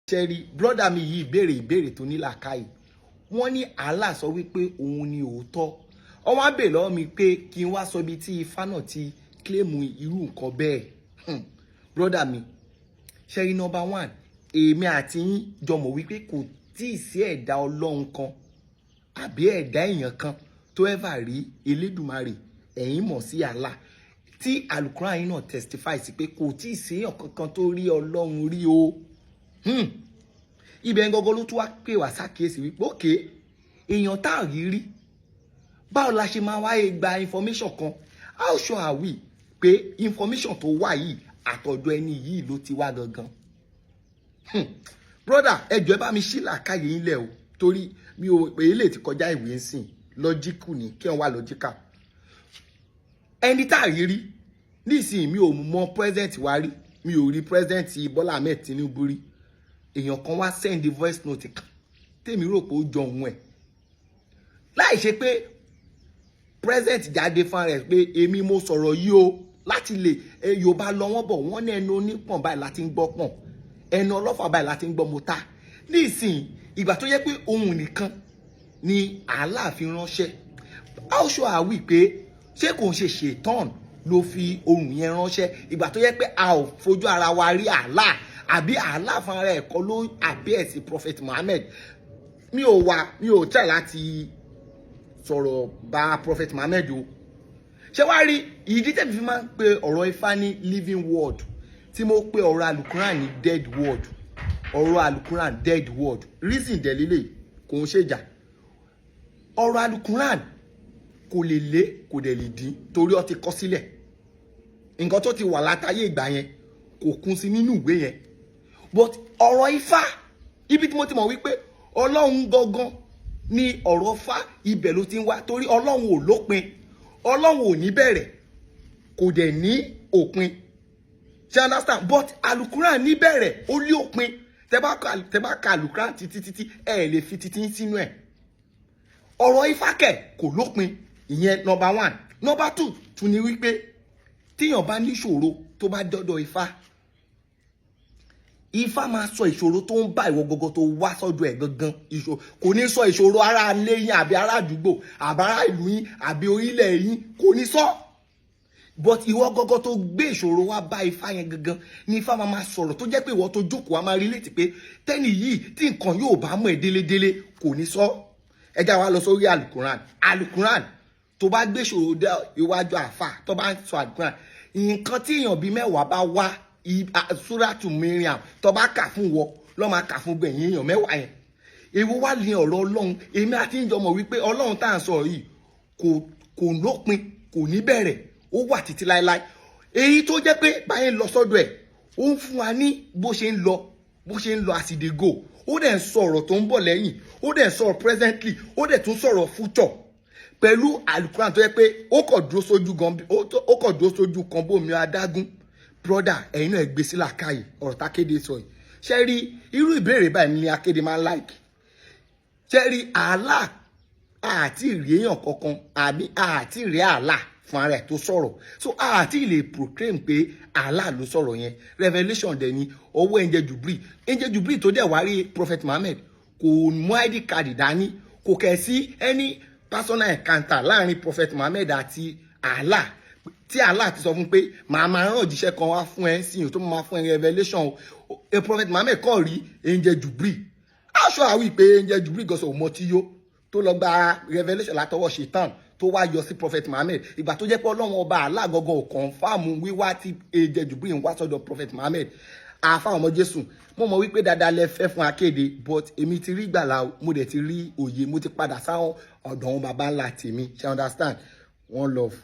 Ṣé ẹ rí, brother mi yìí béèrè ìbéèrè tó ní làákàyè. Wọ́n ní Allah sọ wípé òun ni òótọ́. Wọ́n wá béèrè lọ́wọ́ mi pé kí n wá sọ ibi tí Ifá náà ti claim irú nǹkan bẹ́ẹ̀. Brother mi, ṣé ẹ rí, number one, èmi àti yín jọ mọ̀ wípé kò tí ì sí ẹ̀dá Ọlọ́run kan àbí ẹ̀dá èèyàn kan tó ever rí Elédùmarè, ẹ̀yin mọ̀ sí Allah, tí Alukuran yìí náà testify sí pé kò tí ì sí èèyàn kankan tó rí Ọlọ́run rí o. Ibẹ̀ gangan ló tún wá pè wá sákìyèsí wípé, okay, èèyàn tá a rí rí, báwo la ṣe máa wáyé gba information kan? How sure are we pé information tó wà yìí, àtọ̀dọ̀ ẹni yìí ló ti wá gangan? Brother, ẹ jọ̀ọ́, ẹ bá mi ṣí làákàyè yín lẹ̀ o, torí mi ò èyí lè ti kọjá ìwé ń sìn. Logical ni kí wọ́n wá logical. Ẹni tá a rí rí nísìnyí, mi ò mọ president wa rí, mi ò rí President Bọ́lá Ahmed Tinubu rí. Èèyàn kan wá send voice note kan tèmi rò pé ó jọ òun ẹ̀, láì ṣe pé president jáde fún rẹ̀ pé èmi mo sọ̀rọ̀ yìí o. Láti lè Yorùbá lọ, wọ́n bọ̀, wọ́n ní ẹnu onípọ̀n báyìí láti ń gbọ́ pọ̀n, ẹnu ọlọ́fà báyìí láti ń gbọ́ mo ta. Nísìnyí, ìgbà tó yẹ pé ohun nìkan ni Allah fi ránṣẹ́, how sure are we pé ṣé kò ń ṣe ṣètọ́n ló fi ohun yẹn ránṣẹ́? Ìgbà tó yẹ pé a ò fojú ara wa rí Allah, àbí Allah fún ara ẹ̀ kọ́ ló appear sí Prophet Muhammad? Mi ò wá, mi ò try láti sọ̀rọ̀ bá Prophet Muhammad o. Ṣé wàá rí ìdí tẹ̀mí fi máa ń pe ọ̀rọ̀ Ifá ní living word, tí mo pe ọ̀rọ̀ Alukuran ní dead word? Ọ̀rọ̀ Alukuran, dead word. Reason dẹ̀ lílé, kò ń ṣèjà. Ọ̀rọ̀ Alukuran kò lè lé, kò dẹ̀ lè dín, torí ó ti kọ sílẹ̀. Nǹkan tó ti wà látàyè ìgbà yẹn kò kún sí nínú ìwé yẹn. But ọ̀rọ̀ Ifá, ibi tí mo ti mọ̀ wípé Ọlọ́run gangan ni ọ̀rọ̀ Fá, ibẹ̀ ló ti ń wá, torí Ọlọ́run ò lópin, Ọlọ́run ò ní bẹ̀rẹ̀, kò dẹ̀ ní òpin. Ṣe understand? But Alukuran ní bẹ̀rẹ̀, ó ní òpin. Tẹ bá ka Alukuran títí títí, ẹ lè fi títí sínú ẹ̀. Ọ̀rọ̀ Ifá kẹ̀ kò lópin. Ìyẹn number one. Number two tún ni wípé tíyàn bá níṣòro, tó bá dọ́dọ̀ Ifá, Ifá máa sọ ìṣòro tó ń bá ìwọ gọgọ tó wá sọ́dọ̀ ẹ̀ gangan. Ìṣòro kò ní sọ ìṣòro ará ilé yín, àbí ará àdúgbò, àbí ará ìlú yín, àbí orílẹ̀ yín, kò ní sọ. But ìwọ gọgọ tó gbé ìṣòro wá bá Ifá yẹn gangan ní Ifá máa máa sọ̀rọ̀, tó jẹ́ pé ìwọ tó jókòó, á máa relate pé tẹ́nì yìí, tí nǹkan yóò bá mọ̀ ẹ́ délédélé, kò ní sọ. Ẹ já wa lọ sórí Alukuran. Alukuran, tó bá gbé ìṣòro dé iwájú àfà, tó bá ń sọ Alukuran, nǹkan tí èèyàn bíi 10 bá wá, Suratu Miriam, tó bá kà fún wọ lọ́ máa kà fún gbẹ̀yìn èèyàn 10 yẹn. Èwo wá ní ọ̀rọ̀ Ọlọ́run? Èmi àti ìjọ mọ̀ wípé Ọlọ́run tá à ń sọ yìí kò lópin, kò ní bẹ̀rẹ̀, ó wà títí láéláé. Èyí tó jẹ́ pé báyìí ń lọ sọ́dọ̀ ẹ̀, ó ń fún wa ní bó ṣe ń lọ, bó ṣe ń lọ as e dey go. Ó dẹ̀ ń sọ ọ̀rọ̀ tó ń bọ̀ lẹ́yìn, ó dẹ̀ ń sọ̀rọ̀ presently, ó dẹ̀ tún sọ̀rọ̀ future pẹ̀lú Alukuran, tó yẹ pé ó kọ̀ dúró sójú gan, ó kọ̀ dúró sójú kan bómi adágún. Brother, ẹ̀yin náà gbé sí làákàyè ọ̀rọ̀ tákéde sọ yìí. Ṣé rí irú ìbéèrè báyìí ní akéde máa ń like. Ṣé rí, Allah, àti ìrí èèyàn kankan àbí àti ìrí Allah fún ara ẹ̀ tó sọ̀rọ̀, so àti lè proclaim pé Allah ló sọ̀rọ̀ yẹn. Revelation dẹ̀ ni ọwọ́ Angel Jubril. Angel Jubril tó dẹ̀ wá rí Prophet Muhammad kò mú ID card dání, kò kẹ̀ sí any personal encounter láàrin Prophet Muhammad àti Allah tí Allah ti sọ fún pé màá máa rán òjíṣẹ́ kan wá fún ẹ sí tó máa fún ẹ revelation o. Prophet Muhammed kọ́ rí Angel Jubril aṣọ àwí pé Angel Jubril gọ́sọ̀ ò mọ tí yó tó lọ gba revelation látọwọ́ Ṣetán tó wá yọ sí Prophet Muhammed. Ìgbà tó jẹ́ pé Ọlọ́run ọba Allah gangan ò confirm wíwá tí Angel Jubril ń wá sọ́dọ̀ Prophet Muhammed. Àáfà ọmọ Jésù, mo mọ̀ wípé dáadáa lẹ fẹ́ fún akéde, but èmi ti rí gbàlà, mo dẹ̀ ti rí òye, mo ti padà sáwọn ọ̀dọ̀ àwọn baba ńlá tèmi. Ṣe understand? One love.